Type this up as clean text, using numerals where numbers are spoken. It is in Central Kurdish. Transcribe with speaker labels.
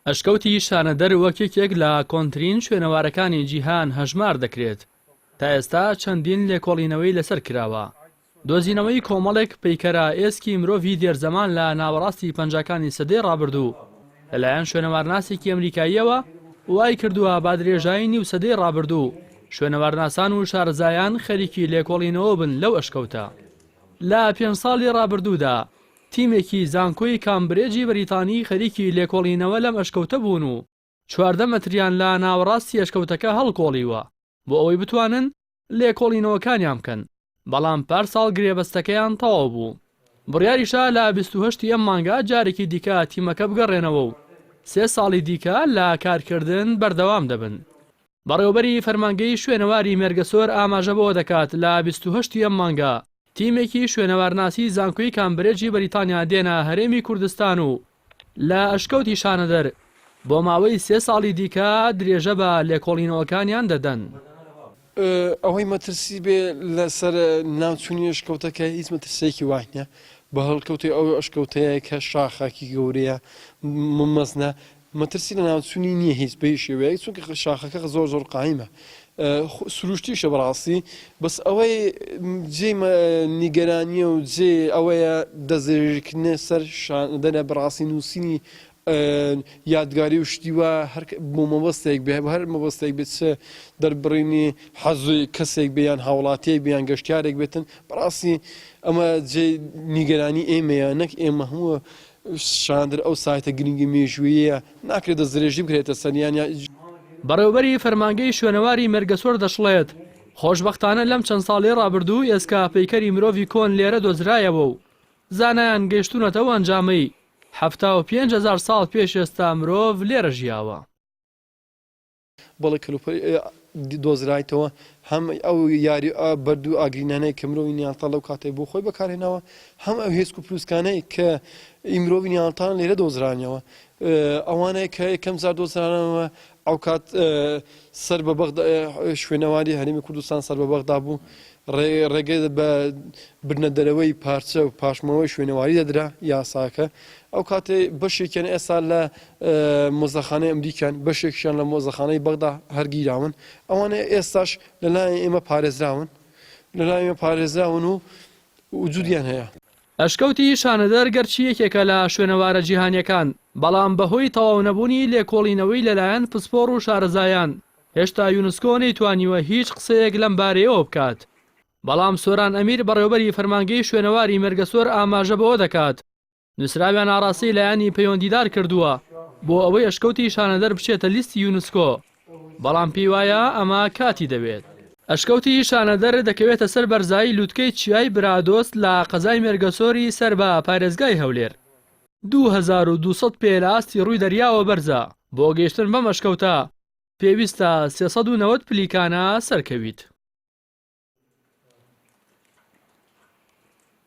Speaker 1: ئەشکەوتی شانەدەر وەک یەکێک لە کۆنترین شوێنەوارەکانی جیهان هەژمار دەکرێت، تا ئێستا چەندین لێکۆڵینەوەی لەسەر کراوە. دۆزینەوەی کۆمەڵێک پەیکەرە ئێسکی مرۆڤی دێرزەمان لە ناوەڕاستی پەنجاکانی سەدەی ڕابردوو لەلایەن شوێنەوارناسێکی ئەمریکاییەوە وای کردووە بە درێژایی نیو سەدەی ڕابردوو شوێنەوارناسان و شارەزایان خەریکی لێکۆڵینەوە بن لەو ئەشکەوتە. لە پێنج ساڵی ڕابردوودا تیمێکی زانکۆی کامبرێجی بەریتانی خەریکی لێکۆڵینەوە لەم ئەشکەوتە بوون و 14 مەتریان لە ناوەڕاستی ئەشکەوتەکە هەڵکۆڵیوە بۆ ئەوەی بتوانن لێکۆڵینەوەکانیان بکەن، بەڵام پار ساڵ گرێبەستەکەیان تەواو بوو. بڕیاریشە لە 28 ی ئەم مانگە جارێکی دیکە تیمەکە بگەڕێنەوە و سێ ساڵی دیکە لە کارکردن بەردەوام دەبن. بەڕێوەبەری فەرمانگەی شوێنەواری مێرگەسۆر ئاماژە بەوە دەکات، لە 28 ی ئەم مانگە تیمێکی شوێنەوارناسی زانکۆی کامبرێجی بەریتانیا دێنە هەرێمی کوردستان و لە ئەشکەوتی شانەدەر بۆ ماوەی سێ ساڵی دیکە درێژە بە لێکۆڵینەوەکانیان دەدەن.
Speaker 2: ئەوەی مەترسی بێ لەسەر ناوچوونی ئەشکەوتەکە هیچ مەترسییەکی وای نییە، بە هەڵکەوتەی ئەو ئەشکەوتەیە کە شاخێکی گەورەیە مەزنە مەترسی لەناوچوونی نییە هیچ بە هیچ شێوەیەک چونکە شاخەکە زۆر زۆر قایمە سروشتیشە بەڕاستی بەس ئەوەی جێ نیگەرانیە و جێ ئەوەیە دەستدرێژیکردنە سەر شاندەرە بەڕاستی نووسینی یادگاری و شتی وا هەر بۆ مەبەستێک بێ هەر مەبەستێک بێت چ دەربڕینی حەزی کەسێک بێ یان هاوڵاتیەک بێ یان گەشتیارێک بێتن بەڕاستی ئەمە جێ نیگەرانی ئێمەیە نەک ئێمە هەموو شاندر ئەو سایتە گرنگی مێژووییە ناکرێت دەستدرێژی بکرێتە سەریان یا.
Speaker 1: بەڕێوەبەری فەرمانگەی شوێنەواری مێرگەسۆر دەشڵێت، خۆشبەختانە لەم چەند ساڵەی ڕابردوو ئێسکا پەیکەری مرۆڤی کۆن لێرە دۆزرایەوە و زانایان گەیشتوونەتە ئەو ئەنجامەی 75 هەزار ساڵ پێش ئێستا مرۆڤ لێرە ژیاوە.
Speaker 2: بەڵێ کەلوپەلی دۆزرایتەوە، هەم ئەو یاری بەرد و ئاگرینانەی کە مرۆڤی نیانتاڵ لەو کاتەی بۆ خۆی بەکارهێناوە، هەم ئەو هێسک و پروسکانەی کە ئی مرۆڤی نیانتاڵ لێرە دۆزرانەوە، ئەوانەی کە یەکەم جار دۆزرانەوە ئەو کات سەر بە بەغدا شوێنەواری هەرێمی کوردستان سەر بە بەغدا بوو، ڕێگە بە بردنە دەرەوەی پارچە و پاشماوەی شوێنەواری دەدرا یاساکە ئەو کاتێ بەشێکیان ئێستا لە مۆزەخانەی ئەمریکان بەشێکیان لە مۆزەخانەی بەغدا هەرگیراون ئەوانە ئێستاش لەلایەن ئێمە پارێزراون لەلایەن ئێمە پارێزراون و وجودیان هەیە.
Speaker 1: ئەشکەوتی شانەدەر گەرچی یەکێکە لە شوێنەوارە جیهانییەکان، بەڵام بەهۆی تەواونەبوونی لێکۆڵینەوەی لەلایەن پسپۆڕ و شارەزایان، هێشتا یونسکۆ نەیتوانیوە هیچ قسەیەک لەم بارەیەوە بکات. بەڵام سۆران ئەمیر بەڕێوبەری فەرمانگەی شوێنەواری مێرگەسۆر ئاماژە بەوە دەکات، نووسراویان ئاڕاستەی لایەنی پەیوەندیدار کردووە بۆ ئەوەی ئەشکەوتی شانەدەر بچێتە لیستی یونسکۆ، بەڵام پێیوایە ئەمە کاتی دەوێت. ئەشکەوتی شانەدەر دەکەوێتە سەر بەرزایی لوتکەی چیای برادۆست لە قەزای مێرگەسۆری سەر بە پارێزگای هەولێر. 2200 پێ لە ئاستی ڕووی دەریاوە بەرزە، بۆ گەیشتن بەم ئەشکەوتە پێویستە 390 پلیکانە سەرکەویت.